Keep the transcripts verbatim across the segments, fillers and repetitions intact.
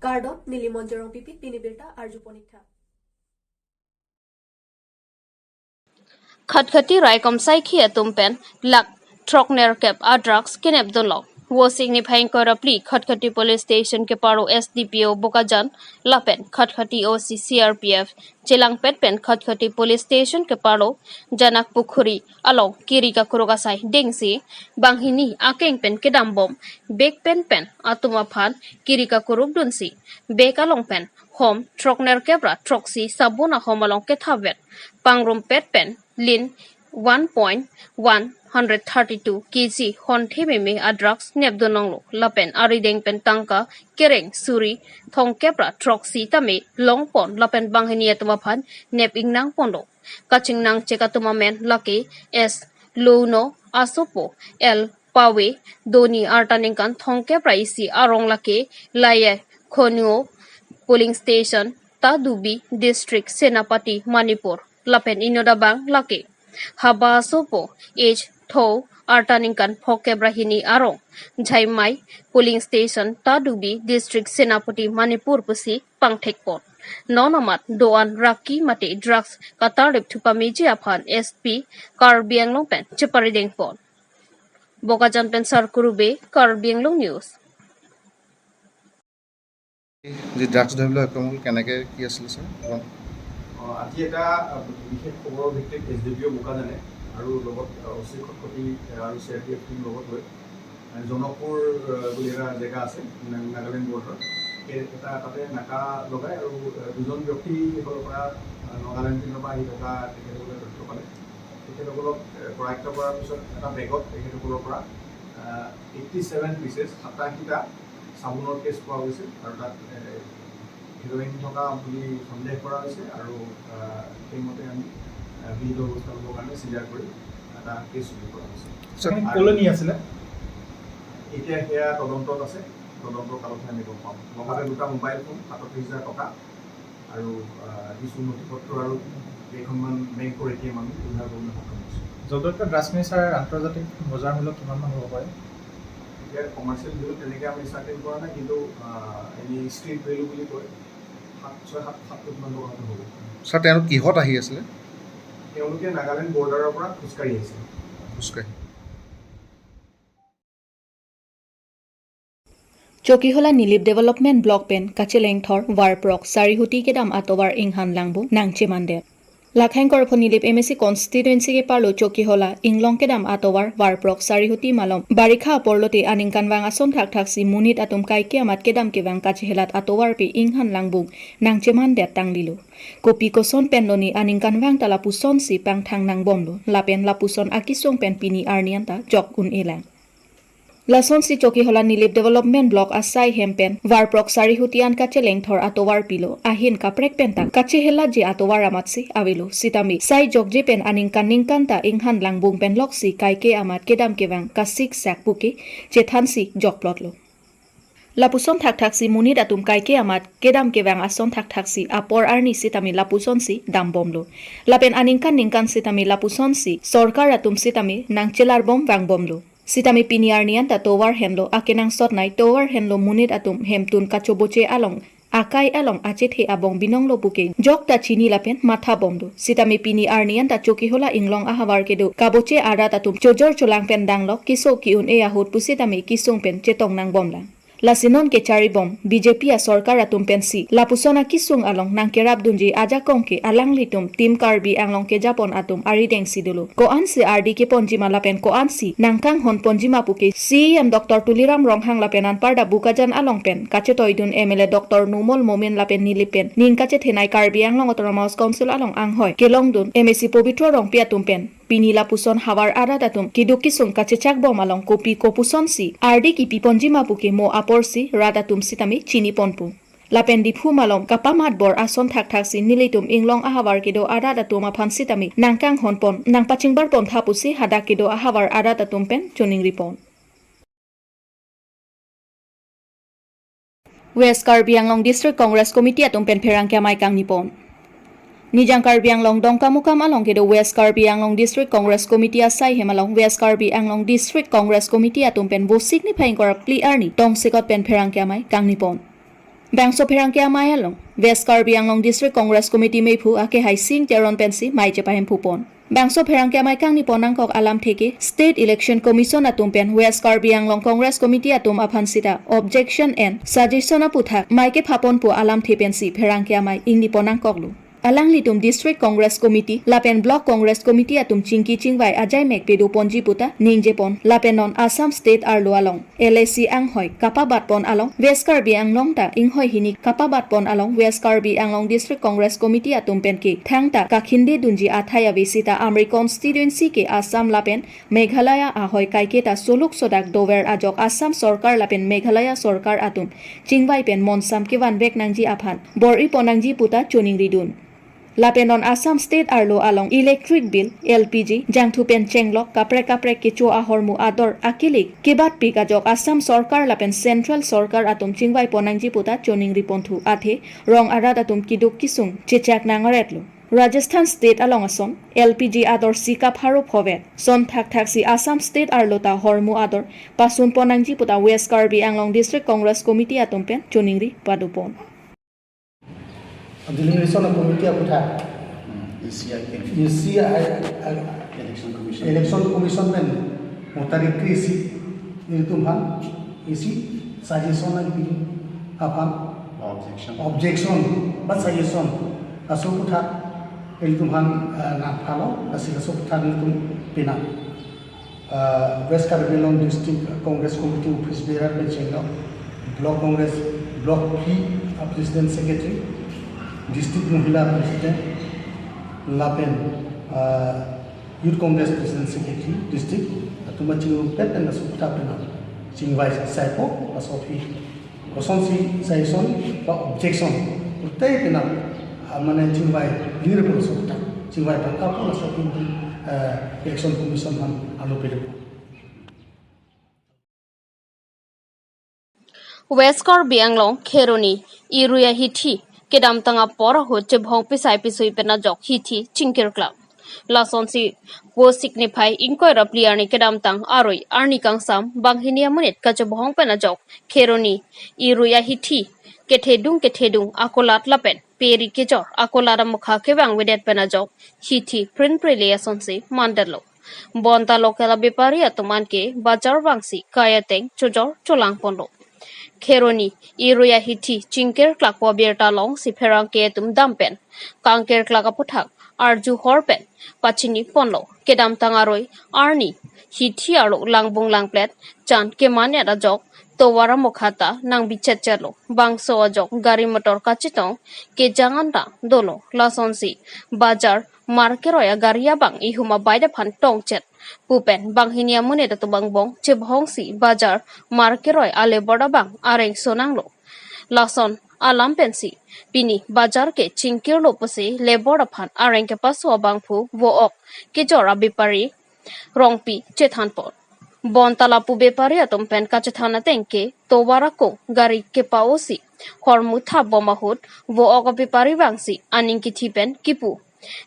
Kardom, neli Monjorong Pipit, pini birta arju ponik tha. Khatkhati raikom saikhi atum pen lakh throknerkep a drugs kenep dunlong. Vosik niphai ingkoi ra phli Khatkhati Police Station keparo S D P O Bokajan lapen Khatkhati O C C R P F chelangpet pen Khatkhati Police Station keparo Janak Pukhuri along kiri kakuruk asai dengsi banghini akeng pen kedam bom bag pen pen atum aphan kiri kakuruk dunsi bag along pen hom throknerkep ra throksi sabun ahom along kethavet pangrumpet pen lin one point one hundred thirty two K G honthe meme a drugs nepdun longlo lapen arideng pen tangka kereng suri thomkep ra throksi tame longpon lapen banghini atum aphan nep ingnang ponlo. Kachingnang chek atum amen lake S Louno asopo L Pawe Doni arta ningkan thomkep ra isi arong lake Laya Khonuo polling station Tadubi district Senapati Manipur lapen inut abang lake Haba asopo H Tho arta ningkan phokep ra hini arong Jhaimai polling station Tadubi district Senapati Manipur pusi pangthekpon. Non amat do-an raki mate drugs katarlip thupameji aphan S P Karbi Anglong pen cheparidengpon. Bokajan pen Sarkuru Bey, Karbi Anglong News. যি ড্ৰাগছ ধৰিবলৈ সক্ষম হ'ল, কেনেকে কি আছিলে ছাৰ? অ, আজি এটা আ, বিশেষ খবৰৰ ভিত্তিত এছ ডি পি অ' বোকাজানে আৰু লগত আ, অ' চি খটখটি আ, আৰু চি আৰ পি এফ টিম লগত লৈ আ, জনকপুৰ আ, বুলি এটা জেগা আছে না- নাগালেণ্ড বৰ্ডাৰত। সেই এটা তাতে নাকা লগাই আৰু আ, দুজন ব্যক্তি সেইফালৰ পৰা আ, নাগালেণ্ড পিনৰ পৰা আহি থকা তেখেতসকলে তথ্য পালে। তেখেতসকলক আ, কৰায়ত্ত কৰাৰ পিছত এটা বেগত তেখেতসকলৰ পৰা এইটি ছেভেন পিচেছ, সাতাশীটা চাবোনৰ কেছ পোৱা গৈছিল আৰু তাত এ, হিৰইন থকা বুলি সন্দেহ কৰা হৈছে আৰু আ, সেইমতে আমি আ, বিহিত ব্যৱস্থা ল'বৰ কাৰণে চি আৰ কৰি এটা কেছ ৰুজু কৰা হৈছে। ছাৰ, এইখিনি কলৈ নি আছিলে? এতিয়া সেয়া তদন্তত আছে, তদন্তৰ কালতহে আমি গম পাম। লগতে দুটা মোবাইল ফোন, সাতত্ৰিশ হাজাৰ টকা আৰু আ, কিছু নথি পত্ৰ আৰু কেইখনমান বেংকৰ এ টি এম আমি উদ্ধাৰ কৰিবলৈ সক্ষম হৈছোঁ। জব্দ কৰা ড্ৰাগছখিনি ছাৰ আন্তৰ্জাতিক বজাৰ মূল্য কিমান মান হ'ব পাৰে? এতিয়া কমাৰ্চিয়েল ভেলু তেনেকৈ আমি চাৰ্টেইন কৰা নাই, কিন্তু আ, এনেই ষ্ট্ৰীট ভেলু বুলি কয়, সাত ছয় সাত সাত কোটিমান টকা হ'ব। ছাৰ, তেওঁলোক কিহত আহি আছিলে? তেওঁলোকে নাগালেণ্ড বৰ্ডাৰৰ পৰা খোজকাঢ়ি আহিছিল। খোজকাঢ়ি। Chokihola Nilip Development Block pen kachelengthor varprok sarihuti kedam atovar inghan langbung nangchemandet. Lakhang Korpho Nilip M A C constituency keparlo Chokihola inglong kedam atovar varprok sarihuti malom barikha aporlote aningkanvang ason thakthaksi monit atum kaike amat kedam kevang kachehelat atovarpi inghan langbung nangchemandet tanglilo. Kopi koson penloni aningkanvang ta lapusonsi pangthang nangbomlo. Lapen lapuson akesung pen pini arni anta jok un-elang. Lasonsi Chokihola Nilip Development Block asai hem pen varprok sarihuti an kachelengthor atovar pilo. Ahin kaprek pen ta kachehelatji atovar amatsi avelo. Sitame sai jokje pen aningkan ningkan ta inghan langbung pen loksi kaike amat kedam kevang kasiksak puke chethansi jokplotlo. Lapuson thakthaksi monit atum kaike amat kedam kevang ason thakthaksi apor arni sitame lapusonsi dambomlo. Lapen aningkan ningkan sitame lapusonsi sorkar atum sitame nangchelarbom vangbomlo. Sitame pini arni anta tovar henlo akenangsot nai, tovar henlo monit atum hemtun kachoboche along akai along achethe abong binonglo puke jokta chini lapen mathabomlo. Sitame pini arni anta Chokihola inglong ahavar kedo kaboche arat atum chojor cholang pen danglok keso ki-un-e ahut pusitame kesung pen chetong nangbomlang. Lasi non kecharibom B J P asorkar atum pensi lapuson akesung along nangkerapdunji ajakong ke alanglitum Team Karbi Anglong kejapon atum aridengsi dolo. Ko-ansi ardi keponjima lapen ko-ansi nangkanghon ponjima puke C E M Doctor Tuliram Ronghang lapen anparda Bokajan along pen kachetoidun M L A Doctor Numal Momin lapen Nilip pen ning kachethenei Karbi Anglong Autonomous Council along anghoi kelongdun M A C Pobitro Rongpi atum pen pini lapuson havar arat atum keduk kesung kachechakbom along kopi kopusonsi ardi kipiponjima puke mo aporsi rat atum sitame chiniponpo. Lapen Diphu malom kapamatbor ason thakthaksi nelitum inglong ahavar kedo arat atum aphan sitame nangkanghonpon nangpachingbarpon tha pusi hadak kedo ahavar arat atum pen choningripon. West Karbi Anglong District Congress Committee atum pen pherangke amei kangnipon. Nijang Karbi Anglong Dongkamukam along kedo West Karbi Anglong District Congress Committee asai hem along West Karbi Anglong District Congress Committee atum pen Vosik niphai ingkoi ra phli arni tongsekot pen pherangke amei kangnipon. Bangso pherangke amei along West Karbi Anglong District Congress Committee mephu Ake Haising Teron pensi mei chepahemphu pon. Bangso pherangke amei kangni pon nangkok alamthe ke State Election Commission atum pen West Karbi Anglong Congress Committee atum aphan sita objection and suggestion aputhak mei kepha pon pu alamthe pensi pherangke amei ingni pon nangkoklo. Alanglitum District Congress Committee lapen Block Congress Committee atum chingki chingvai ajaimek pedo ponji puta ningje pon lapen non Assam State arlo along L A C anghoi kapabat pon along West Karbi Anglong ta inghoi hini kapabat pon along West Karbi Anglong District Congress Committee atum pen ke thangta kakhinde dunji athai ave sita amri constituency ke Assam lapen Meghalaya ahoi kaiketa soluk sodak dover ajok Assam sorkar lapen Meghalaya sorkar atum chingvai pen monsam kevanvek nangji aphan bor-i pon nangji puta choningri dun. Lapen non Assam State arlo along electric bill, L P G, jangthu pen chenglok kaprek kaprek kecho ahormu ador akilik kebatpik ajok Assam sorkar lapen Central sorkar atum chingvai pon nangji puta choningri ponthu athe rong arat atum keduk kesung chechak nangaretlo. Rajasthan State along ason L P G ador si kapharo phovet son thakthak si Assam State arlo ta hormu ador pasun pon nangji puta West Karbi Anglong District Congress Committee atum pen choningri pado pon. Delimitation Committee aputhak. Hmm, E C I ke. E C I, I, Election Commission. Election Commission pen mutari krisi ilitum aphan isi suggestion nangpi aphan. Objection. Objection ba suggestion. Laso aputhak ilitum aphan, eh, nangphalo, lasi laso aputhak ilitum pina. Ah, West Karbi Anglong District Congress Committee Office Bearer pen chenglok, Block Congress, Block P, ah, President Secretary, District Mohila President, lapen, ah, Youth Congress President Secretary, District, atum achingrum pet pen laso aputhak pen chingvai saipo, laso aphi kosonsi suggestion ba objection pute penap, ah, mane chingvai lirpo laso aputhak, chingvai pangkappo laso aputhak, eh, Election Commission aphan alo pedo. West Karbi Anglong Kheroni Irui ahithi kedamtang apor ahut chebhong pisai pisui pen ajok hithi chingkirklak. Lasonsi vo sikniphai ingkoi ra phli arni kedamtang arui arni kangsam banghini amonit kachebhong pen ajok Kheroni Irui ahithi kethedung kethedung akolat lapen peri kejor akolat amokha kevangvedet pen ajok hithi prin prele asonsi mandetlo. Bonta local abepari atum anke bajar vangsi kai ateng chojor cholang ponlo. Kheroni Irui ahithi chingkirklakpo abirta alongsi pherangke atum dam pen kangkirklak aputhak arju hor pen pachini ponlo. Kedamtang arui arni hithi arlo langbung langplet chan keman-et ajok tovar amokha ta nangbi chetchetlo. Bangso ajok gari motor kachetong kejang anta dolo. Lasonsi bajar mar keroi agari abang ihum abike aphan tongchet pu pen banghini amonit atum angbong chebhongsi bajar mar keroi a-labour abang areng sonanglo. Lason alam pensi pini bajar ke chingkirlo pusi labour aphan areng kepaso abangphu vo-ok kejor abepari Rongpi chethan pon. Bonta lapu bepari atum pen kachethan ateng ke tovar akung gari kepa-osi hormu thap bom ahut vo-ok abepari vangsi aning kithi pen kipu,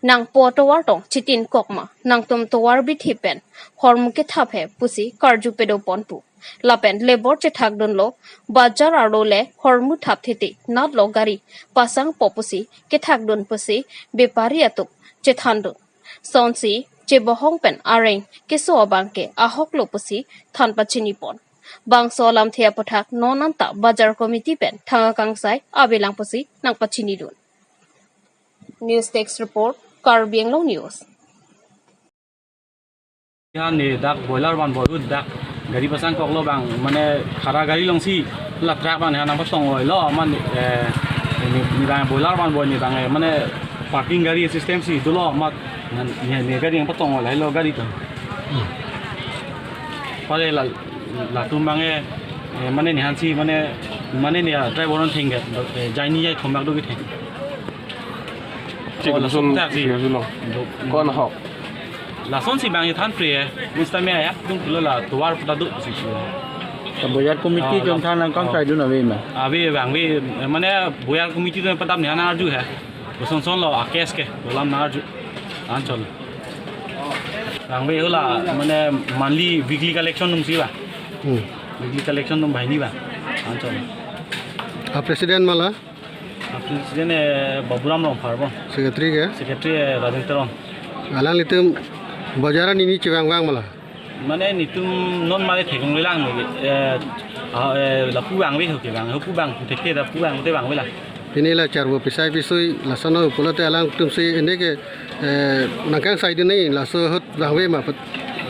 nangpo tovar tong chitinkok ma, nangtum tovar bithi pen hormu kethap he pusi karju pedo pon pu. Lapen labour chethak dunlo, bajar arlo le hormu thap thete natlo gari pasangpo pusi kethak dun pusi bepari atum chethan dun. Sonsi chebohong pen areng keso abang ke ahoklo pusi than pachini pon. Bangso alamthe aputhak non anta bajar committee pen thang akangsai avelang pusi nangpachini dun. News Desk Report, Karbi Anglong News. Ya, ne dak boiler van boru dak gari pasangkoklo bang, mane khara gari alongsi la truck bang ne nangpatong oilo, mane, eh, ne, ne bang boiler van boi ne bang, eh, mane parking gari system si dolo, ma ne, ne gari nangpatong oilo gari to. Pale la, latum bang, eh, eh, mane ne hansi, mane, mane ne driver on thengke, eh, jaini jai thomak do ke theng. Cik Oh, langsung langsung tak si. Langsung long. Dok. Kon hok. Lasonsi bang than pri eh. Mista me ayak dung pulo la tovar puta do si. Ta boyar committee Oh, jong la- than nangkangsai Oh. dun ave ma. Ave bang ave, mane boyar committee atum padam ne nang arju he. Koson son lo a case ke, dolam nang arju. Anchol. Bang ave hula, mane monthly weekly collection atum si ba. Hmm. Weekly collection atum banghini ba. Anchol. A president ma la? A president, eh, Baburam Rongphar bo. Secretary ke? Secretary, eh, Rajen Teron. Alanglitum bajar an nini chevangvang ma la? Mane netum non mane theklonglelang, eh, ah, eh, lapu vangve ho ke vang, ho pu vang, thekthe lapu vang te vangve la. Pini la charvo pisai pisui lason pulote alangtum si ene ke, eh, nangkangsaidun nangji, laso ahut vangve ma put.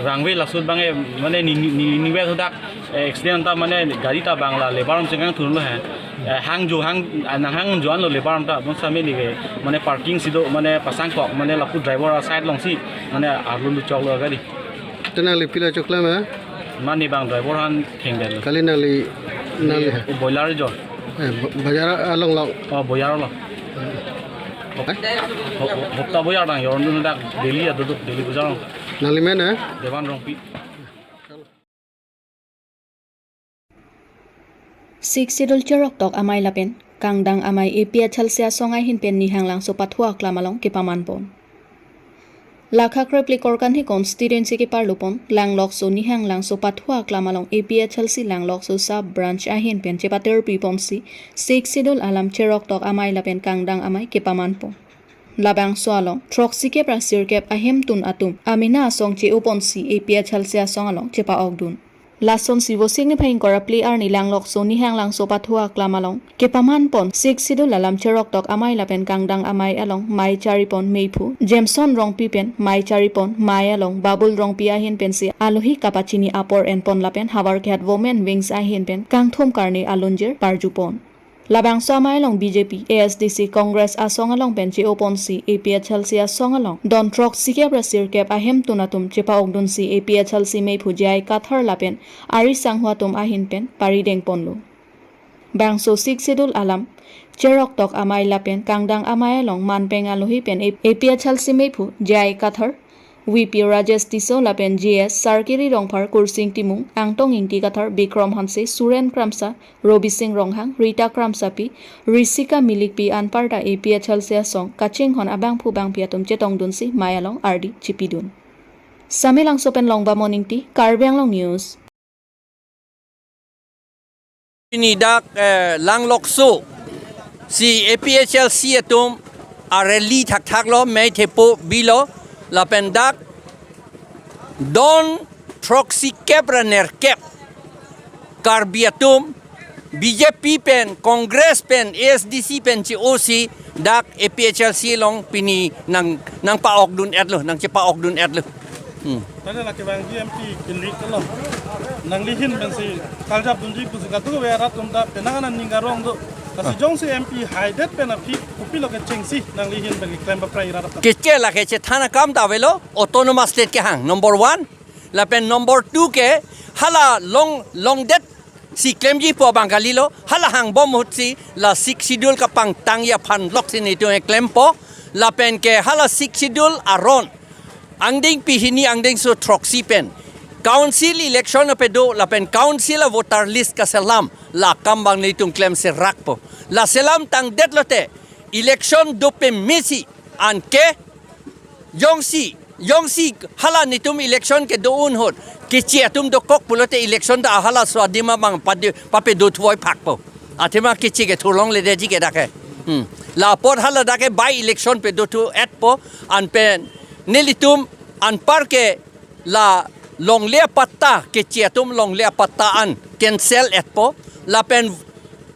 Vangve laso ahut vang, eh, mane ni, ni, ni, ni vet hadak, eh, accident ta mane gari ta vang la lebar atum chengkang thurlo he. Eh, hang jo hang, ah, nang hang jo anlo lebar atum ta, bonta mane ke, mane parking si do, mane pasangkok, mane lapu driver a side along si, mane arlu lu choklo gari. Te nangli pila choklo ma? Mane bang driver aphan thengdet. Kali nangli, nangli. Eh, boiler jo. Eh, bo-, bajar along along. Oh, boiler along. Eh? Ho-, ho-, hopta boiler dang, yor nun dak daily ado do, daily boiler along. Nangli men, eh? Devan Rongpi. Sixth Schedule cheroktok amei lapen kangdang amei A P H L C asong ahin pen Nihang Langso pathu aklam along kepaman pon. Lakha krepli Korkanthi constituency keparlo pon Langlokso Nihang Langso pathu aklam along A P H L C Langlokso sub branch ahin pen chepaterpi ponsi Sixth Schedule alam cheroktok amei lapen kangdang amei kepaman pon. Labangso along throksikep ra sirkep ahemtun atum amena asong che-o ponsi A P H L C asong along chepa-okdun. Lasonsi Vosik niphai ingkoi ra phli arni Langlokso Nihang Langso pathu aklam along kepaman pon Sixth Schedule alam cheroktok amei lapen kangdang amei along mei chari pon meiphu Jameson Rongpi pen mei chari pon mei along Babul Rongpi ahin pensi alohi kapachini apor en pon lapen Havarkehat Women Wings ahin pen kangthum karne alunjir parju pon. Labangso amei along B J P, A S D C, Congress asong along pen che-o ponsi A P H L C asong along don throksikep ra sirkep ahemtun atum chepa-okdunsi A P H L C meiphu J I Kathar lapen ari sangho atum ahin pen parideng ponlo. Bangso Sixth Schedule alam cheroktok amei lapen kangdang amei along manpeng alohi pen A P H L C meiphu J I Kathar, V P Rajesh Tisso lapen G S Sarkiri Rongphar, Kursing Timung, Angtong Ingti Kathar, Bikrom Hanse, Suren Kramsa, Robi Sing Ronghang, Rita Kramsapi, Risika Milikpi anparta A P H L C asong kachinghon abangphu bangpi atum chetongdunsi mei along ardi chipidun. Samelangso pen Longbamon Ingti, Karbi Anglong News. Pini dak, eh, Langlokso si A P H L C atum a rally thakthaklo, mei thepo bilo, lapen dak don throksikep ra nerkep Karbi atum B J P pen, Congress pen, A S D C pen che-osi dak A P H L C along pini nang, nangpa-okdun-etlo, nangchepa-okdun-etlo. Hmm. Tale lake bang G M P kinrik lo. Nangli ahin pensi kaljapdunji pusi katuve arat atum ta penang aning arong do. Lasi Ah. jongsi M P haidet pen aphi kopilo kechengsi nangli ahin pen keklem paprai arat atum. Keche lake chethan akam ta avelo, autonomous state kehang, number one. Lapen number two ke hala long, longdet si klemji pu abang kalilo, hala hangbom ahutsi la Sixth Schedule kapangtangji aphan loksi netum keklempo, lapen ke hala Sixth Schedule aron angdeng pehini angdengso throksi pen council election apedo lapen council a voter list kaselam la akam abang netum klemserakpo. La selamtangdet lote election dopemesi anke jongsi, jongsi hala netum election kedo-un ahut keche atum dokok pulote election ta halaso adim abang pade-, papedo thuvoiphakpo. Athema keche kethurlongledetji ke dak ke. Hmm. La apot hala dak ke by election pedo thu-etpo, anpen nelitum anpar ke la longle apatta, keche atum longle apatta an cancel-etpo, lapen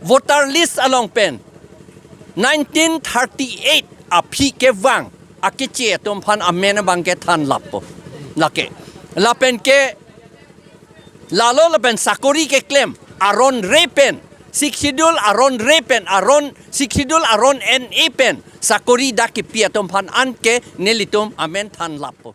voter list along pen nineteen thirty-eight aphi kevang akeche atum aphan amen abang kethanlappo. Lake. Lapen ke lalo lapen sakori keklem aron re pen, Sixth Schedule aron re pen, aron Sixth Schedule aron en-e pen sakori dak kepi atum aphan anke nelitum amen thanlappo.